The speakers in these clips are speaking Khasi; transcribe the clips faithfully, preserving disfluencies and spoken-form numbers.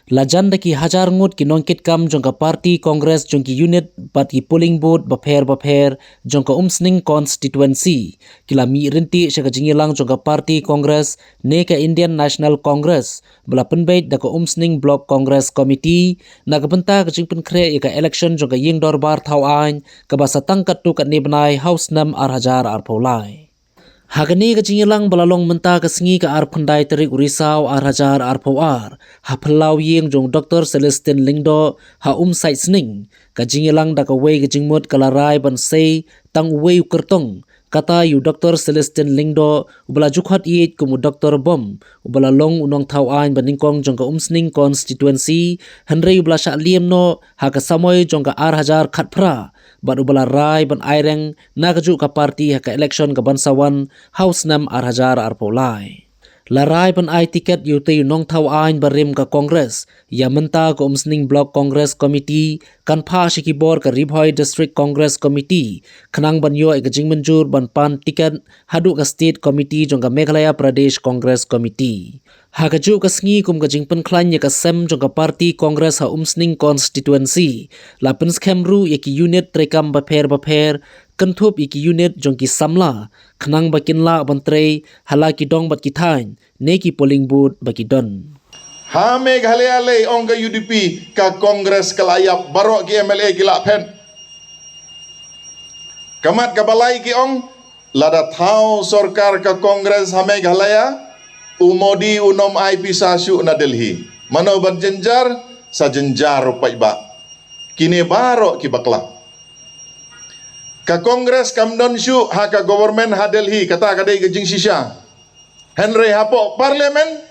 La jan da ki hajar ngut ki nongkitkam jong ka party Congress jong ki unit bad ki polling booth bapher bapher jong ka Umsning constituency ki la mih ryntih sha ka jingïalang jong ka party Congress ne ka Indian National Congress ba la pynbeit da ka Umsning Block Congress Committee na ka bynta ka jingpynkhreh ïa ka election jong ka ïing dorbar thaw aiñ kaba sa tang katto katne bnai ha u snem ar hajar arphew lai. Ha kane ka jingïalang ba la long mynta ka sngi ka arphew khyndai tarik u Risaw ar hajar arphew ar, ha phyllaw ïing jong Doctor Celestine Lyngdoh ha Umsaitsning, ka jingïalang da kawei ka jingmut ka la rai ban sei tang uwei u kyrtong, kata ïa u Doctor Celestine Lyngdoh uba la ju khot ïeit kum u Doctor Bom, uba la long u nongthaw aiñ ba nyngkong jong ka Umsning constituency, hynrei uba la shah liam noh ha ka samoi jong ka ar hajar khatphra bad uba la rai ban aireng na kajuh ka party ha ka election kaban sa wan ha u snem ar hajar arphew lai. La rai ban ai tiket ïa utei u nongthaw aiñ barim ka Congress, ïa mynta ka Umsning Block Congress Committee kan phah sha ki bor ka Ri Bhoi District Congress Committee khnang ban ïoh ïa ka jingmynjur ban pan tiket haduh ka State Committee jong ka Meghalaya Pradesh Congress Committee. Ha kajuh ka sngi kum ka jingpynkhlaiñ ïa ka sem jong ka party Congress ha Umsning constituency, la pynskhem ruh ïa ki unit treikam bapher bapher, kynthup ïa ki unit jong ki samla khnang ba kin lah ban trei ha la ki dong bad ki thaiñ ne ki polling booth ba ki don. Ha Meghalaya lei, ong ka U D P, ka Congress ka la ïap, baroh ki M L A ki la phet. Ka mat kaba lai ki ong, lada thaw sorkar ka Congress ha Meghalaya, u Modi un ym ai pisa shuh na Delhi. Mano ban jynjar? Sa jynjar ruh paidbah. Kine baroh ki bakla. Ka Congress kam don shuh ha ka government ha Delhi, kata ka dei ka jingshisha. Hynrei hapoh Parliament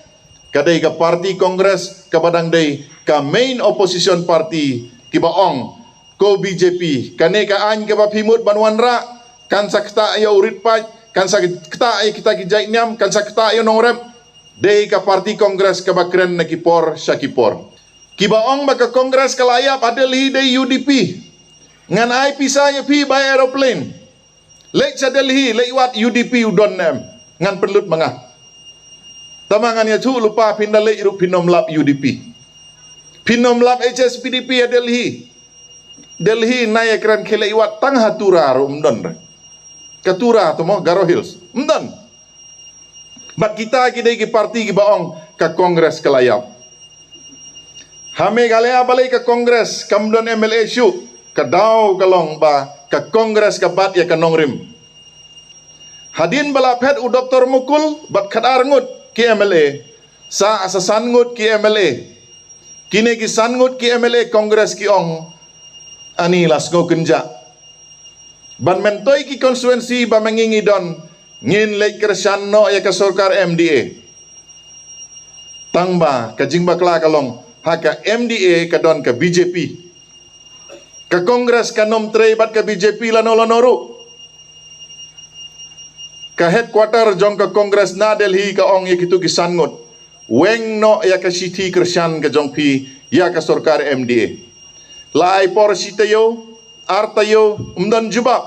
ka dei ka party Congress kaba dang dei ka main opposition party, kiba ong ko B J P, kane ka aiñ kaba phi mut ban wanrah kan sa ktah ïa u rit paid, kan sa ktah ïa kita ki jait niam, kan sa ktah ïa u nongrep. Dei ka party Congress kaba kren na ki por sha ki por. Kiba ong ba ka Congress ka la ïap ha Delhi dei U D P. Ngan ai pisa ïa phi by aeroplane. Leit sha Delhi, leit wad U D P u don ne em. Ngan pynlut ma nga. Tangba ngan ïathuh lypa, phin da leit ruh phin ym lap U D P. Phin ym lap H S P D P ha Delhi. Delhi nai ïakren, khie leit wad tang ha Tura ruh ym don re. Ka Tura to mo, Garo Hills. Ym don. Bad kita ki dei ki party kiba ong ka Congress ka la ïap. Ha Meghalaya balei ka Congress kam don M L A shuh? Ka daw ka long ba ka Congress ka bat ïa ka nongrim. Hadien ba la phet u Doctor Mukul bad khatar ngut ki M L A, sa, sa san ngut ki M L A. Kine ki san ngut ki M L A Congress ki ong, ani la sngew kynjah. Ban myntoi ki constituency ba ma ngi ngi don, ngin leit kyrshan noh ïa ka sorkar M D A. Tangba ka jingbakla ka long, ha ka M D A ka don ka B J P. Ka Congress kan ym trei bad ka B J P lano lano ruh. Ka headquarter jong ka Congress na Delhi ka ong ïa kitu ki san ngut, weng noh ïa ka shithi kyrshan ka jong phi ïa ka sorkar M D A. La ai por shi taïew, ar taïew, ym don jubab.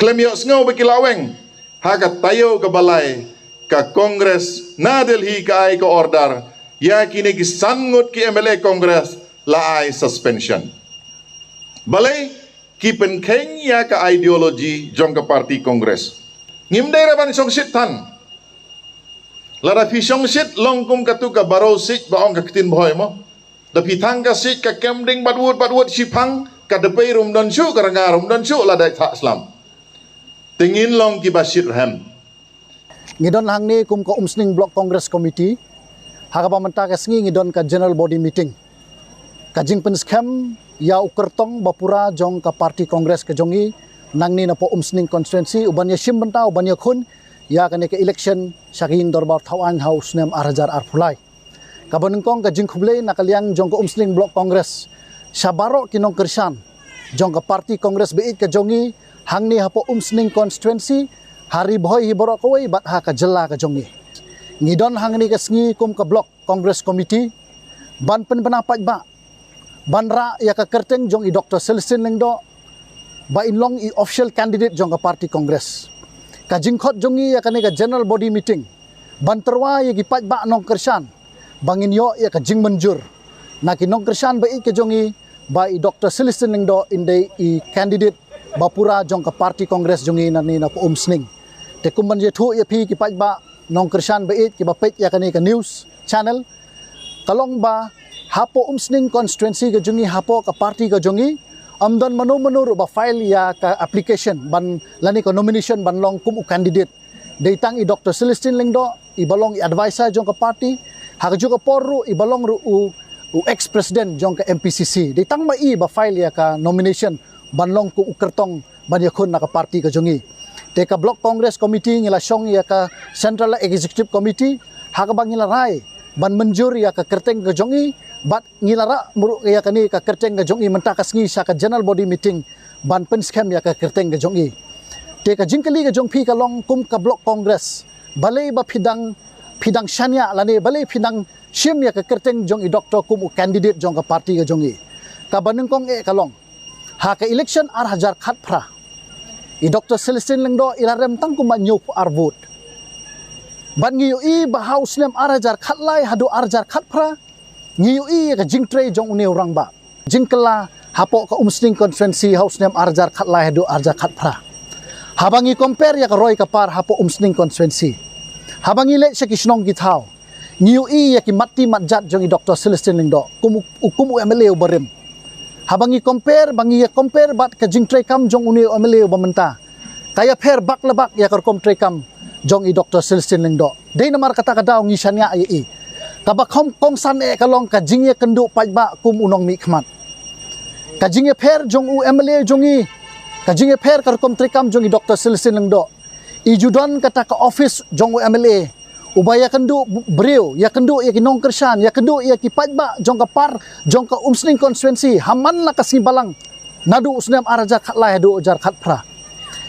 Khlem ïohsngew ba ki la weng. Ha ka taïew kaba lai, ka Congress na Delhi ka ai ka order ïa kine ki san ngut ki M L A Congress la ai suspension. Balei? Ki pynkheiñ ïa ka ideology jong ka party Congress. Ngim dei ruh ban shongshit than. Lada phi shongshit long kum katu ka Baro seat ba ong ka ktien Bhoi mo. Da phi thang ka seat ka kem ding bad wut bad wut, shiphang ka dpei ruh ym don shuh, ka rnga ruh ym don shuh, la dei thah slam. Te ngin long kiba shitrhem. Ngi don hangne kum ka Umsning Block Congress Committee, ha kaba mynta ka sngi ngi don ka general body meeting. Ka jingpynskhem ïa u kyrtong ba pura jong ka party Congress ka jong ngi, nangne napoh Umsning constituency, uban ïashim bynta, uban ïakhun ïa kane ka election sha ka ïing dorbar thaw aiñ ha u snem ar hajar arphew lai. Kaba nyngkong ka jingkhublei na ka liang jong ka Umsning Block Congress sha baroh ki nongkyrshan jong ka party Congress ba ïeit ka jong ngi, hangne hapoh Umsning constituency, ha Ri Bhoi hi baroh kawei bad ha ka jylla ka jong ngi. Ngi don hangne ka sngi kum ka Block Congress Committee ban pynbna paidbah, ban rah ïa ka kyrteng jong i Doctor Celestine Lyngdoh ba in long i official candidate jong ka party Congress. Ka jingkhot jong ngi ïa kane ka general body meeting ban tyrwa ïa ki paidbah nongkyrshan ba ngin ïoh ïa ka jingmynjur na ki nongkyrshan ba ïeit ka jong ngi ba i Doctor Celestine Lyngdoh in dei i candidate ba pura jong ka party Congress jong ngi nangne na Umsning. Te kum ban ïathuh ïa phi ki paidbah nongkyrshan ba ïeit kiba peit ïa kane ka news channel, ka long ba hapoh Umsning constituency ka jong ngi, hapoh ka party ka jong ngi, ym don mano mano ruh ba file ïa ka application ban, lane ka nomination ban long kum u candidate. Dei tang i Doctor Celestine Lyngdoh, iba long i advisor jong ka party. Ha kajuh ka por ruh iba long ruh u, u ex president jong ka M P C C. Dei tang ma i ba file ïa ka nomination ban long kum u kyrtong ban ïakhun na ka party ka jong ngi. Te ka Block Congress Committee ngi la shong ïa ka Central Executive Committee, ha kaba ngi la rai ban mynjur ïa ka kyrteng ka jong ngi, bad ngi la rah mruh ïa kane ka kyrteng ka jong ngi mynta ka sngi sha ka general body meeting ban pynskhem ïa ka kyrteng ka jong ngi. Te ka jingkylli ka jong phi ka long kum ka Block Congress, balei ba phi dang, phi dang shaniah lane balei phi dang shim ïa ka kyrteng jong i Doctor kum u candidate jong ka party ka jong ngi? Kaba nyngkong eh ka long, ha ka election ar hajar khatphra, i Doctor Celestine Lyngdoh i la rem tang kumba hynñiewphew ar vote. Bad ngi ïohi ba ha u snem ar hajar khatlai haduh ar hajar khatphra, ngi ïohi ïa ka jingtrei jong une u rangbah. Jingkylla hapoh ka Umsning constituency ha u snem ar hajar khatlai haduh ar hajar khatphra. Haba ngi compare ïa ka roi ka par hapoh Umsning constituency, haba ngi leit sha ki shnong ki thaw, ngi ïohi ïa ki mat ti mat jat jong i Doctor Celestine Lyngdoh kum u, kum u M L A uba rim. Haba ngi compare, ba ngi ïa compare bad ka jingtreikam jong une u M L A uba mynta, ka ïapher bak la bak ïa ka rukom treikam jong i Doctor Celestine Lyngdoh. Dei namar kata ka daw ngi shaniah ïa i. Kaba kham kongsan eh ka long ka jingïakynduh paidbah kum u nongmihkhmat. Ka jingïapher jong u M L A jong ngi, ka jingïapher ka rukom treikam jong i Doctor Celestine Lyngdoh, i ju don kata ka office jong u M L A uba ïakynduh briew, ïakynduh ïa ki nongkyrshan, ïakynduh ïa ki paidbah jong ka par, jong ka Umsning constituency ha man la ka sngi Balang, naduh u snem ar hajar khatlai haduh ar hajar khatphra.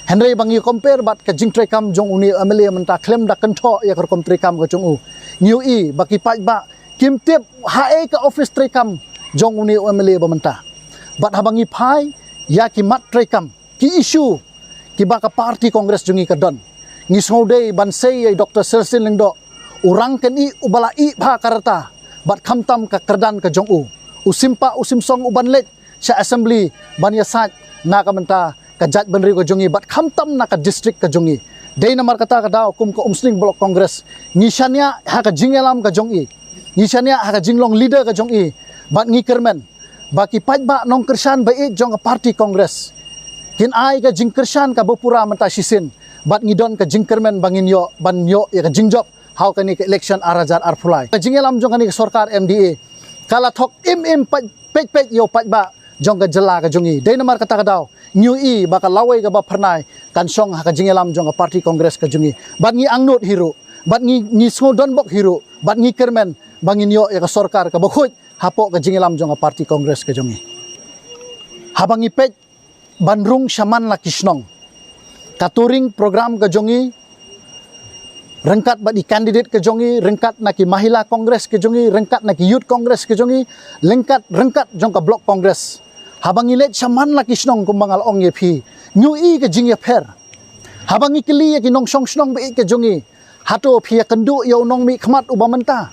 Hynrei ba ngi compare bad ka jingtreikam jong une u M L A mynta, khlem da kynthoh ïa ka rukom treikam ka jong u, ngi ïohi ba ki paidbah kim tip haei ka office treikam jong une u M L A ba mynta. Bad haba ngi phai ïa ki mat treikam, ki issue kiba ka party Congress jong ngi ka don, ngi sngewdei ban sei ïa i Doctor Celestine Lyngdoh, u rangkynïeh uba la ïeh bha ka rta bad khamtam ka kyrdan ka jong u, u sympa u symsong u ban leit sha assembly ban ïasaid na ka bynta ka jaitbynriew ka jong ngi bad khamtam na ka district ka jong ngi. Dei namar kata ka daw kum ka Umsning Block Congress, ngi shaniah ha ka jingïalam ka jong i, ngi shaniah ha ka jinglong leader ka jong i, bad ngi kyrmen ba ki paidbah nongkyrshan ba ïeit jong ka party Congress kin ai ka jingkyrshan kaba pura mynta shisien, bad ngi don ka jingkyrmen ba ngin ïoh, ban ïoh ïa ka jingjop ha kane ka election ar hajar arphew lai. Ka jingïalam jong kane ka sorkar M D A ka la thok im im peit peit ïa u paidbah jong ka jylla ka jong ngi. Dei namar kata ka daw ngi ïohi ba ka lawei kaba phyrnai kan shong ha ka jingïalam jong ka party Congress ka jong ngi. Bad ngi angnud hi ruh, bad ngi, ngi sngewdonbok hi ruh, bad ngi kyrmen ba ngin ïoh ïa ka sorkar kaba khuid hapoh ka jingïalam jong ka party Congress ka jong ngi. Haba ngi peit ban rung shaman la ki shnong, ka touring program ka jong ngi ryngkat bad i candidate ka jong ngi, ryngkat na ki Mahila Congress ka jong ngi, ryngkat na ki Youth Congress ka jong ngi, ryngkat, ryngkat jong ka Block Congress. Haba ngi leit shaman la ki shnong kumba nga la ong ïa phi, ngi ïohi ka jingïapher. Haba ngi kylli ïa ki nongshong shnong ba ïeit ka jong ngi, hato phi ïakynduh ïa u nongmihkhmat uba mynta?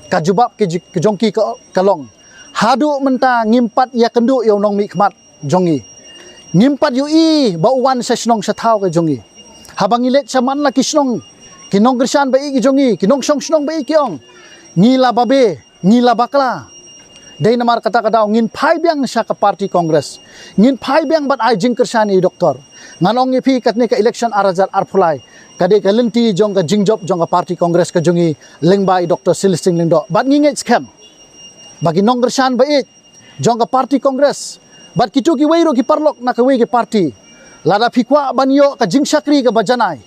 Ka jubab ka ji-, ka jong ki ka, ka long, haduh mynta ngim pat ïakynduh ïa u nongmihkhmat jong ngi. Ngim pat ïohi ba u wan sha shnong sha thaw ka jong ngi. Haba ngi leit shaman la ki shnong, ki nongkyrshan ba ïeit ki jong ngi, ki nongshong shnong ba ïeit ki ong, ngi la babe, ngi la bakla. Dei namar kata ka daw ngin phai biang sha ka party Congress, ngin phai biang bad ai jingkyrshan ïa i Doctor. Ngan ong ïa phi, katne ka election ar hajar arphew lai ka dei ka lynti jong ka jingjop jong ka party Congress ka jong ngi lyngba i Doctor Celestine Lyngdoh. Bad ngi ngeit skhem ba ki nongkyrshan ba ïeit jong ka party Congress bad kito kiwei ruh ki paralok na kawei ka party, lada phi kwah ban ïoh ka jingshakri kaba janai,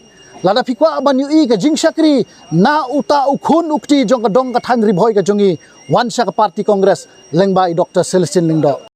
lada phi kwah ban ïohi ka jingshakri na uta u khun u kti jong ka dong ka thaiñ Ri Bhoi ka jong ngi, wan sha ka party Congress lyngba i Doctor Celestine Lyngdoh.